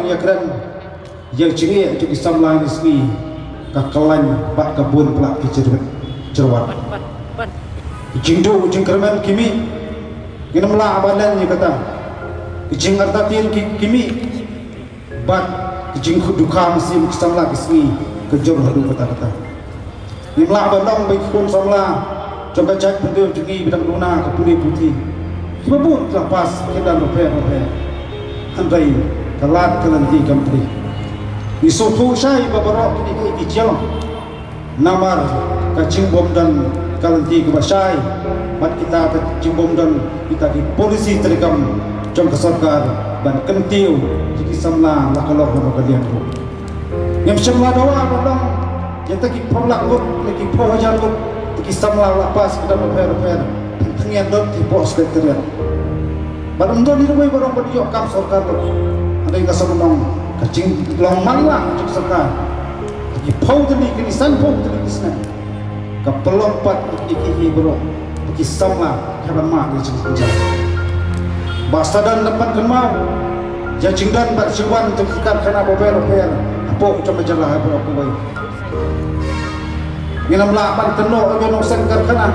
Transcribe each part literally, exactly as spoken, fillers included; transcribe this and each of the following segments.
Ïakren ïa ka jingeh jong ki samla ngi sngi ka khlaiñ bad ka bun palat ki jyrwat. Ki jingduh jingkyrmen ki mih. Ngim lah ban len ïa kata. Ki jingartatien ki, ki mih. Bad ki jingdukha mynsiem ki samla ki sngi ka jur haduh katta katta. Ngim lah ban long ba ki khun samla jong ka jaitbynriew jong ngi ba dang duna ka pule puthi. Kiba bun ki la pass ki dang bapher bapher. Hynrei ka lad ka lynti kam plie. Ngi sngewthuh shai ba baroh kine ki jia long. Namar ka jingbym don ka lynti kaba shai bad kita ka jingbym don kita ki polisi treikam jong ka sorkar ban kyntiew ïa ki samla la ka lok la ka liang ruh. Ngim shym la dawa ba long ïa kita ki phew lak ngut ne ki phew hajar ngut ki samla la pass ki dang bapher bapher. Tang ïa dot ki pok secretariat. Bad ym don ïa uwei ba rong ba ïoh kam sorkar ruh. Hynrei ka sngewbha ka jinglong man la jong sorkar. Ki phew tylli ki, san phew tylli ki snem. Ka pynlong pat ïa ki, ki baroh ki samla ka ban mad ïa jingkynjah. Ba sa don na pan kynmaw ïa jingdon bad jingwan jong ki karkhana bapher bapher hapoh jong ka jylla baroh kawei. Ngin ym lah ban kynnoh ïa ka nongseng karkhana.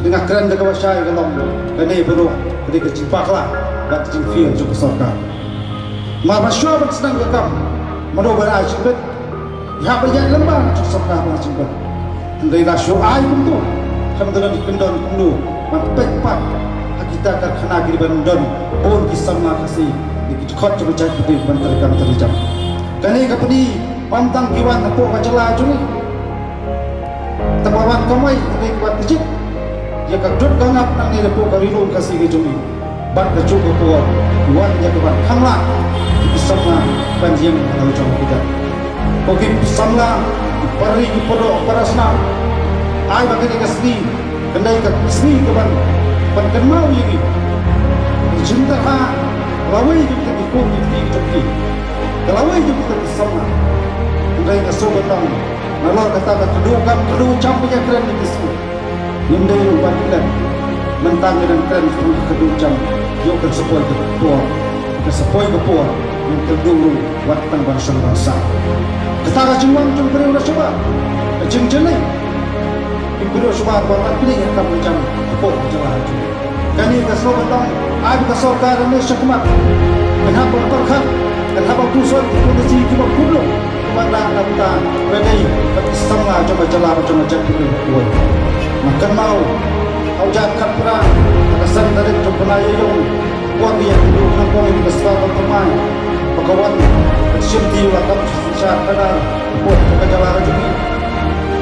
Nga kren da kaba shai ka long kane baroh ka dei ka jingbakla bad ka jingphieng jong ka sorkar. Mar ba shuwa ban sdang ka kam, mano ba ai jingbit? Ïa ba ïaid lem bad ka sorkar ba ai jingbit. Hynrei la shu ai kumto, kam da don ki kyndon kumno ban peit pat ha kita karkhana ki ban don bun ki samla Khasi, ki dkhot jong ka jaitbynriew ban treikam treijam. Kane ka pynïaid Ym tang ki wan hapoh ka jylla jong ngi. Tang ba wan kamai, ngi wan kjit ïa ka dud ka ngap nangne hapoh ka Ri Lum Khasi ka jong ngi. Bad ka juk ka por ki wan ïa ka ban khang lah ki samla ban ïeng ha la jong ki jait. Ko ki samla, ki para ri, ki para doh, para snam. Ai ba kane ka sngi, kane ka sngi ka ban, ban kynmaw ïa ngi. Ka jingtyrha lawei jong kita ki khun ki kti jong ki. Ka lawei jong kita ki samla. Hynrei nga sngewbha ban ong, nalor kata ka kyrduh kam kyrduh jam ba ïakren ïa ki sngi. Ngim dei ruh ban klet. Mynta ngi dang kren shaphang ka kyrduh jam. Ïoh kan sa poi ka por. Kan sa poi ka por. Ngin kyrduh ruh wat tang ban shong ban sah. Kata ka jingwan jong briew na shabar. Ka jingjynjar. Ki briew shabar ba rat pynïaid ïa ka kam ka jam. Ka por ka jylla jong ngi. Kane ka sngewbha ban ong, ai ba ka sorkar ne shakhmat. Kan hap ban pyrkhat, kan hap ban pynshoi ki polisi kiba kumno, kiba na ka bynta ka dei bad ki samla jong ka jylla bad jong ka jaitbynriew baroh kawei. Nga kynmaw, ha u jan khatphra, ha ka san tarik jong u bnai Ïaïong, wan ïa ki duh nyngkong ïa ka sla ban thymmai, ba ka wan, ka shim ti la kam sha khadar, hapoh ka jylla ka jong ngi.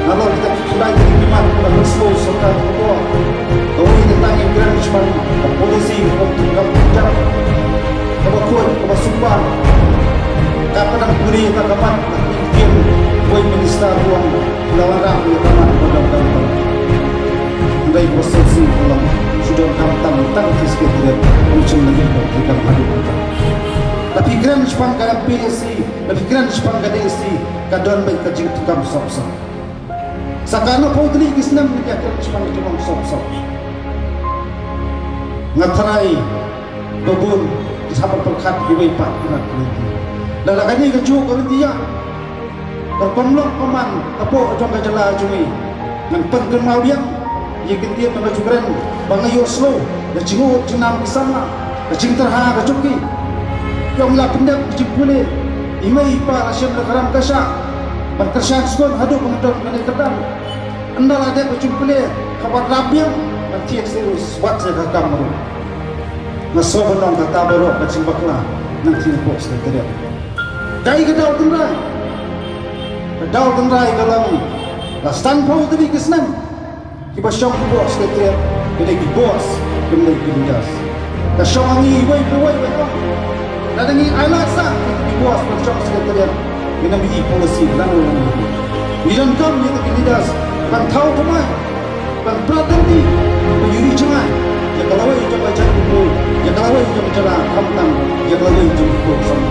Nalor kita ki khyndai tylli ki mat ba la sngewsih sorkar ka por. Kawei na tang ïa kren shaphang ka polisi ka pom ka pynjah. Kaba khuid kaba sumar. Ka pynang puri ka ka mat na ki ktien wei minister ruang ki la wanrah ïa ka mat ba dang dang. Hynrei kaba sngewsih ka long shu don kam tam tang ki secretariat kum shym na ki ba ki kam haduh. Tapi kren shaphang ka M P A C, tapi kren shaphang ka D A C, ka don beit ka jingtukam sop sop. Sa kano phew tylli ki snem ngi ïa kren shaphang ka jinglong sop sop. Nga tharai ba bun ki hap ban pyrkhat kiwei pat ki mat ki lynti. Lada kane kajuh ka lynti ïa ka pynlong pynman hapoh jong ka jylla jong ngi. Ngan pynkynmaw biang ïa ki ktien ba nga ju kren ba nga ïohsngew ïa ka jingud jingnam ki samla, ka jingtyrha ka jong ki. Ïa ong la pyndep ka jingpule, i mei i pa la shem la ka ram ka shah. Ban kyrshan sngewbha haduh ban don kane ka dang. Ynda la dep ka jingpule, ka wat rap biang, ban thied syrus wat sha ka kam ruh. Nga sngewbha ban ong kata baroh ka jingbakla, nang thied hapoh secretariat. Dei ka daw tynrai. Ka daw tynrai ka long, la san phew tylli ki snem. Kiba shong hapoh secretariat, ki dei ki boss, kim dei ki leaders. Ka shong ha ngi iwei pa iwei iwei. Lada ngi ailad sa ïa ki boss ban shong secretariat, ngin ym ïohi policy lano lano. Ngi donkam ïa ki leaders ban thaw thymmai, ban prat lynti, ban ïohi jngai ïa ka lawei jong ka jaitbynriew, ïa ka lawei jong ka jylla, khamtam ïa ka lawei jong ka khun samla.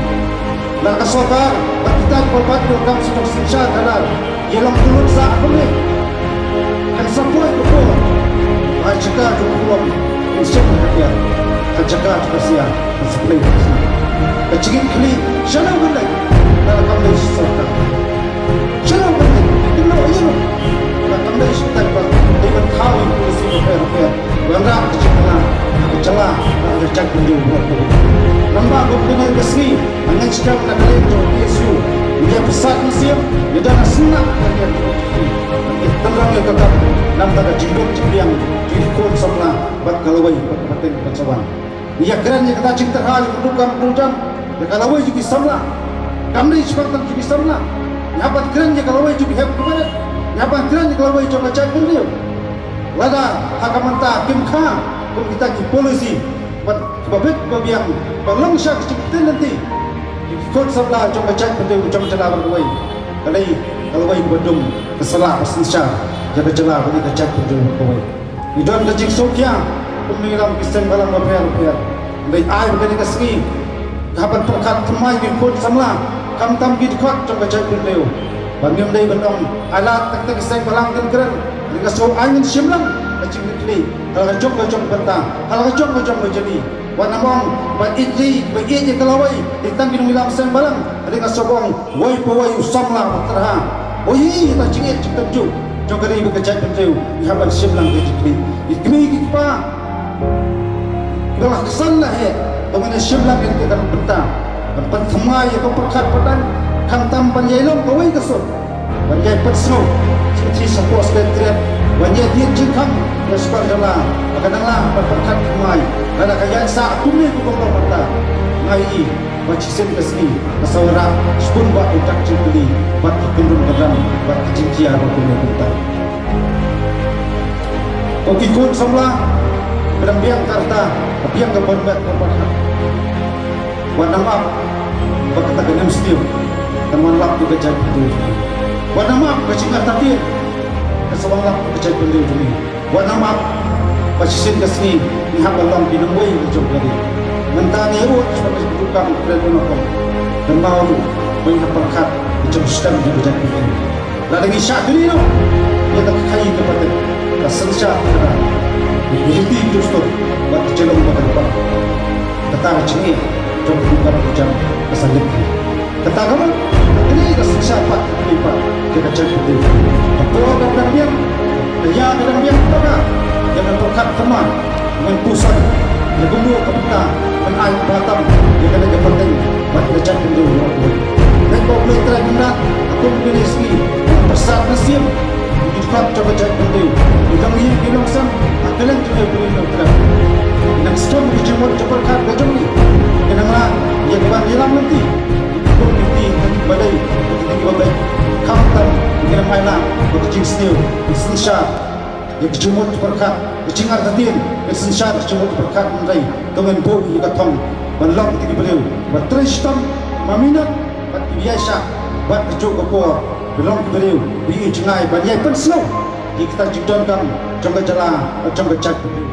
Lada ka sorkar bad kita kiba bat ïa ka kam sdang synshar khadar ïa long kyllut sa kumne. Kan sa poi ka por ha jaka jong ka khulom kan shem ka tiar, ha jaka jong ka sia kan sa plie ka sia. Ka jingkylli, shano Jam na ka liang jong K S U, ngi ïa pyrshah mynsiem, ngi don ha seng, ngi ïa tynrong ïa ka kam, namar ka jingdon jingbiang jong ki khun samla bad ka lawei bad ka pateng bad sawan. Ngi ïa kren ïa kata jingtyrha ïa ka rukom rukom jam ïa ka lawei jong ki samla. Kam dei shaphang tang jong ki samla. Ngi hap ban kren ïa ka lawei jong ki hep ki barit. Ngi hap ban kren ïa ka lawei jong ka jaitbynriew. Lada ha ka mynta kim kha kum kita ki policy bad kiba bit ba biang ba long sha ka jingpyntip lynti, ki khun samla jong ka jaitbynriew jong ka jylla baroh kawei, ka dei ka lawei kaba dum ka sala ka synshar ïa ka jylla bad ïa ka jaitbynriew baroh kawei. Ngi don ka jingsngewkhia kum nongïalam ki seng bhalang bapher bapher. Hynrei ai ba kane ka sngi ka hap ban pyrkhat thymmai ki khun samla, khamtam ki dkhot jong ka jaitbynriew. Ba ngim dei ban ong ai lad tang tang ki seng bhalang kin kren. Hynrei nga sngew ai ngin shim lang ka jingkitkhlieh ha la ka jong ka jong ka bynta, ha la ka jong ka jong ka jylliew. Wat nym ong ba ïeit ri ba ïeit ïa ka lawei, ïeit tang ki nongïalam seng bhalang. Hynrei nga sngew ong wei pa wei u samla ba tyrha, wei ïa ka jingïeit jingtynjuh jong ka ri bad ka jaitbynriew, ngi hap ban shim lang ka jingkitkhlieh. Ki kmie ki kpa kiba la ksan la heh, to ngin ïa shim lang ïa ka bynta ban pynthymmai ïa ka pyrkhat pyrdan, khamtam ban ïai long kawei ka sur, ban ïai pynsngew sha ki shapoh Secretariat, ban ïai tied jingkhang ïa shuwa ka la ka nang la ban pyrkhat thymmai. Lada ka ïaid sah kumne kumba long mynta, nga ïohi ba shisien ka sngi ka sa wanrah shibun bah u dak jingkylli bad ki kynrum kynram bad ki jingjia ba kumne kumta. Ko ki khun samla, ka dang biang ka rta, ka biang ka bor met ka bor khat. Wat nym ap ba kata ka nemsniew kan wanlap ïa ka jaitbynriew. Wat nym ap ba ka jingartatien kan sa wanlap ïa ka jaitbynriew jong ngi. Wat nym ap ba shisien ka sngi ngi hap ban long ki nongwei la jong ka ri. Mynta ngi ïa ud sha ka jingkyrkhu kam kren u nongkong. Kynmaw ruh ba ngi hap pyrkhat ka jingsdang jong ka jaitbynriew. Lada ngi shah kylli noh ïa ka khaii ka pateng, ka synshar ka khadar, ngi lynti ki dustur bad ka jinglong bad ka kyrpang. Kata ka jingeh jong ka dukam ka jam ka sa lip hi. Kata ka mut ka kylli ka synshar pat ka kylli pat ïa ka jaitbynriew. Ka por ka dang biang, ka ïa ka dang biang, ka ïa ka pyrkhat thymmai. Ngan pyrshang ïa kumno ka bynta ngan ai bha tam ïa kane ka pateng bad ka jaitbynriew baroh kawei. Leit bad U Blei Trai Kynrad ha kum kine ki sngi, ngan pyrshang mynsiem ïa ki dkhot jong ka jaitbynriew, ki nongïing ki nongsem ha kylleng jylla, U Blei Trai Kynrad. Ngan skhem ka jingmut jingpyrkhat ka jong ngi, ngan nang lah ïa ka ban ïalam lynti ïa ki khun ki kti, ïa ki ba dei, ïa ki ba beit. Khamtam ngan ai lah ba ka jingsniew ka synshar ïa ka jingmut jingpyrkhat, ka jingartatien ka synshar ka jingmut jingpyrkhat, hynrei to ngin buh ïa ka thong ban long kita ki briew ba trei shitom, ba minot bad kiba ïaishah bad kajuh ka por ba long ki briew ba ïohi jngai ban ïai pynsngew ïa kita ki jingdonkam jong ka jylla, jong ka jaitbynriew.